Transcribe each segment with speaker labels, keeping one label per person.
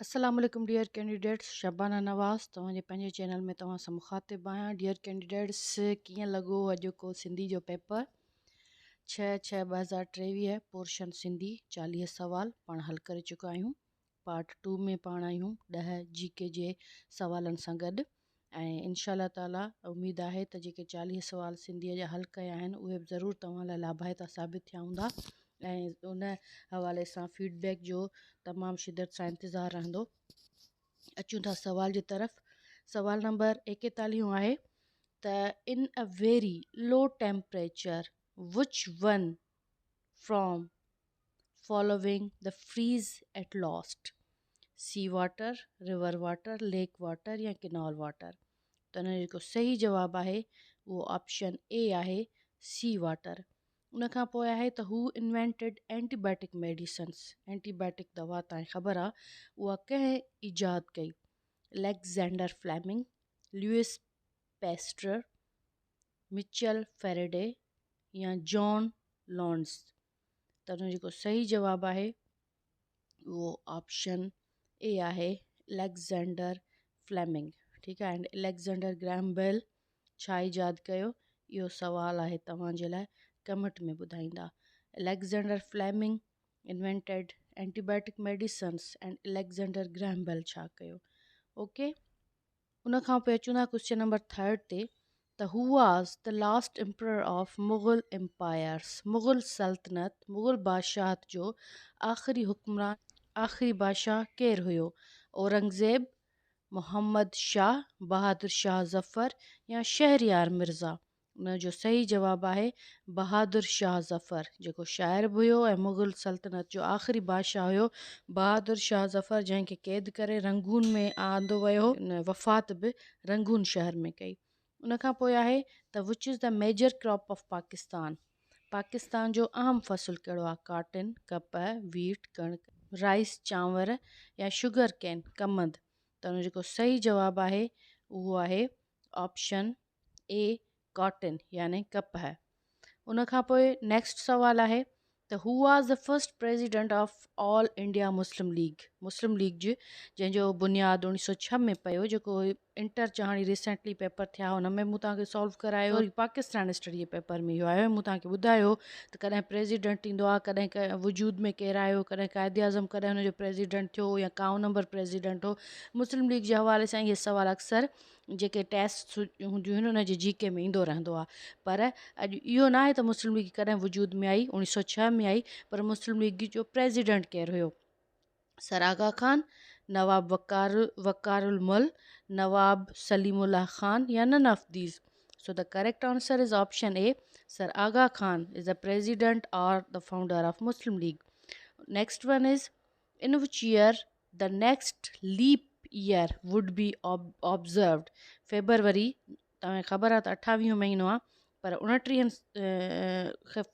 Speaker 1: السلام عليڪم dear candidates Shabana Nawaz توهان جي پنهنجي چينل ۾ توهان سان مخاطب آهيان ڊيئر ڪينڊيڊيٽس ڪيئن لڳو اڄوڪو سنڌي جو پيپر ڇهه ڇهه 2023 پورشن سنڌي 40 سوال پاڻ حل ڪري چڪا آهيون پارٽ ٽو ۾ پاڻ آهيون 10 جي ڪي جي سوالن سان گڏ ۽ انشاء الله تعالي اميد آهي ته جيڪي 40 سوال سنڌيء جا حل ڪيا آهن اهي به ضرور توهان لاء لاڀائتا ثابت ٿيا هوندا ۽ ان حوالي سان فيڊ بيڪ جو تمام شدت سان انتظار رهندو. اچون ٿا سوال جي طرف. سوال نمبر 41 آهي ته in a very low temperature which one from following the freeze at last sea water river water lake water يا ڪينال واٽر ته ان جو جيڪو صحيح جواب آهي اهو آپشن اي آهي سي واٽر. ان کان پوء آهي ته هو invented antibiotic medicines antibiotic دوا تائين خبر آ اها ڪنهن ايجاد ڪئي Alexander Fleming Louis Pasteur Michael Faraday يا جان لانڊس ته ان جو جيڪو صحيح جواب آهي اهو آپشن اي آهي اليگزينڊر فليمنگ. ٺيڪ آهي اينڊ اليگزينڊر گرام بيل ڇا ايجاد ڪيو اهو سوال آهي توهان جي لاء ڪمينٽ ۾ ٻڌائيندا. Alexander Fleming invented antibiotic medicines and Alexander Graham Bell ڇا ڪيو. اوڪي ان کان پوء اچون ٿا ڪوئسچن نمبر ٿرڊ تي ته who was the last emperor of Mughal empires Mughal سلطنت مغل بادشاهت جو آخري حڪمران آخري بادشاهه ڪير هيو؟ اورنگزيب، محمد شاهه، بهادر شاهه ظفر يا شهريار مرزا؟ ان جو صحيح جواب آهي بهادر شاهه ظفر جيڪو شاعر به هيو ۽ مغل سلطنت جو آخري بادشاهه هيو. بهادر شاهه ظفر جنهن کي قيد ڪري رنگون ۾ آندو ويو هو ان وفات به رنگون شهر ۾ ڪئي. ان کان پوء آهي ته which is the major crop of Pakistan Pakistan جو اهم فصل ڪهڙو آهي؟ ڪاٽن، ڪپهه، ويٽ، ڪڻڪ، رائس، چانور، يا شگر ڪين، ڪمند. ته ان جو جيڪو صحيح جواب آهي اهو آهي آپشن اي ڪاٽن يعني ڪپهه. ان کان پوء نيڪسٽ سوال آهي ته who was the first president of all India Muslim league Muslim league جي جنهن جو بنياد 1906 ۾ پيو جيڪو انٽر چهاڻي ريسينٽلي پيپر ٿيا ان ۾ مون توهان کي سالو ڪرايو سوري پاڪستان اسٽڊي جي پيپر ۾ اهو آيو مون توهان کي ٻڌايو ته ڪڏهن پريزيڊنٽ ايندو آهي ڪڏهن وجود ۾ ڪير آيو ڪڏهن قائد اعظم ڪڏهن هن جو پريزيڊنٽ ٿيو يا ڪائون نمبر پريزيڊنٽ هو مسلم ليگ جي حوالي سان اهي سوال اڪثر جيڪي ٽيسٽس هونديون آهن ان جي جي ڪي ۾ ايندو رهندو آهي پر اڄ اهو نه آهي ته مسلم ليگ ڪڏهن وجود ۾ آئي 1906 ۾ آئي پر مسلم ليگ جو پريزيڊنٽ ڪير هيو سر آغا خان نواب وقار وقار المل نواب سليم الله خان يا none of these so the correct answer is option A sir Aga Khan is the president or the founder of Muslim league next one is in which year The next leap year would be observed February توهان کي خبر آهي ته اٺاويهون مهينو آهي پر اڻٽيهن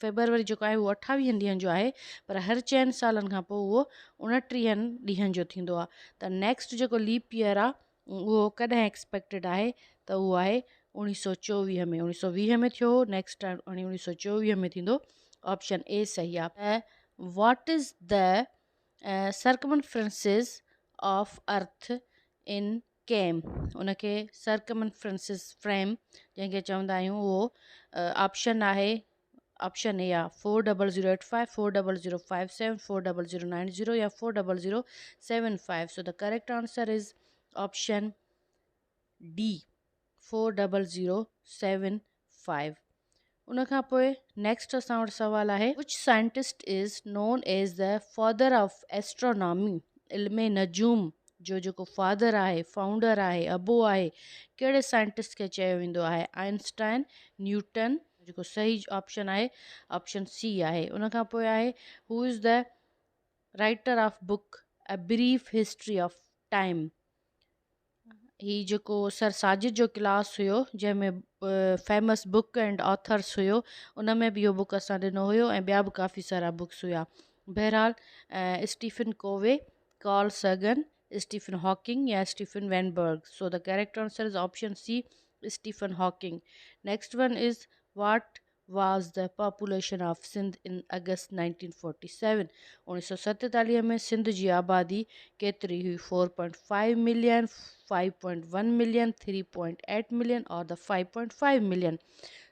Speaker 1: فيبروري جيڪو آهي اهو اٺاويهن ڏينهن جو آهي پر هر چئن سالن کان پوء اهو اڻٽيهن ڏينهن جو ٿيندو آهي ته نيڪسٽ جيڪو ليپ ييئر آهي اهو ڪڏهن ايڪسپيڪٽيڊ آهي ته اهو آهي 1924 ۾ 1920 ۾ ٿيو هو نيڪسٽ ٽائم هاڻي 1924 ۾ ٿيندو آپشن اي صحيح آهي what is the circumferences of earth in km ان کي سرڪمنفرنسز فريم جنهن کي چوندا آهيون اهو آپشن آهي آپشن اي آ four double zero eight five four double zero five seven four double zero nine zero يا four double zero seven five so the correct answer is option D four double zero seven five ان کان پوء next اسان وٽ سوال آهي which scientist is known as the father of astronomy علم نجوم جو جيڪو فادر آهي فائونڊر آهي ابو آهي ڪهڙي سائنٽسٽ کي چيو ويندو آهي آئنسٽائن نيوٽن جيڪو صحيح آپشن آهي آپشن سي آهي ان کان پوء آهي who is the writer of book a brief history of time هي جيڪو سر ساجد جو ڪلاس هيو جنهن ۾ فيمس بڪ اينڊ آٿرس هيو ان ۾ به اهو بڪ اسان ڏنو هيو ۽ ٻيا به ڪافي سارا بڪس هيا بهرحال Stephen Covey Carl Sagan Stephen Hawking يا Stephen Weinberg so the correct answer is option C Stephen Hawking next one is what Was the population of Sindh in August 1947 1947 ۾ Sindh جي آبادي ڪيتري هئي 4.5 million, 5.1 million, 3.8 million or the 5.5 million.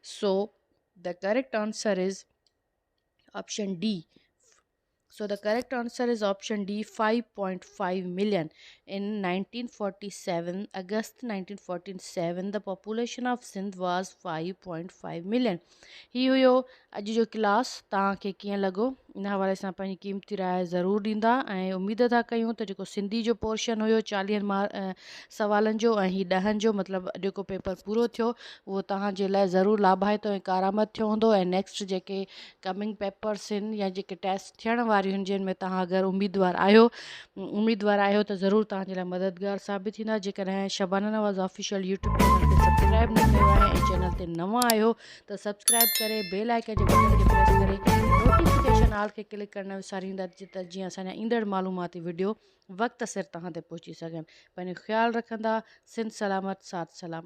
Speaker 1: So the correct answer is option D. So the correct answer is option D 5.5 million. In 1947, August 1947, the population of Sindh was 5.5 million. هي هيو اڄ جو class توهان کي ڪيئن لڳو ان حوالي سان پنهنجي قيمتي راء ضرور ڏيندا ۽ اميد ٿا ڪيون ته جيڪو سنڌي جو پورشن هيو چاليهن مار سوالن جو ۽ هي ڏهن جو مطلب اڄوڪو پيپر پورو ٿيو اهو توهان جي لاء ضرور لاڀائتو ۽ ڪارآمد ٿيو هوندو ۽ نيڪسٽ جيڪي ڪمنگ پيپرس آهن يا جيڪي ٽيسٽ ٿيڻ واريون آهن جن ۾ توهان اگر اميدوار آهيو اميدوار آهيو ته ضرور توهان جي لاء مددگار ثابت ٿيندا. جيڪڏهن Shabana Nawaz official YouTube channel کي سبسڪرائب نه ڪيو آهي ۽ چينل تي نوان آهيو ته سبسڪرائب ڪري بيل آئيڪن جي بٽن کي پريس ڪري نوٽيفڪيشن آل کي ڪلڪ ڪرڻ نه وساريندا ته جيئن اسان جا ايندڙ معلوماتي وڊيو وقت سر توهان تي پهچي سگهن. پنهنجو خيال رکندا. سنڌ سلامت ساٿ سلامت.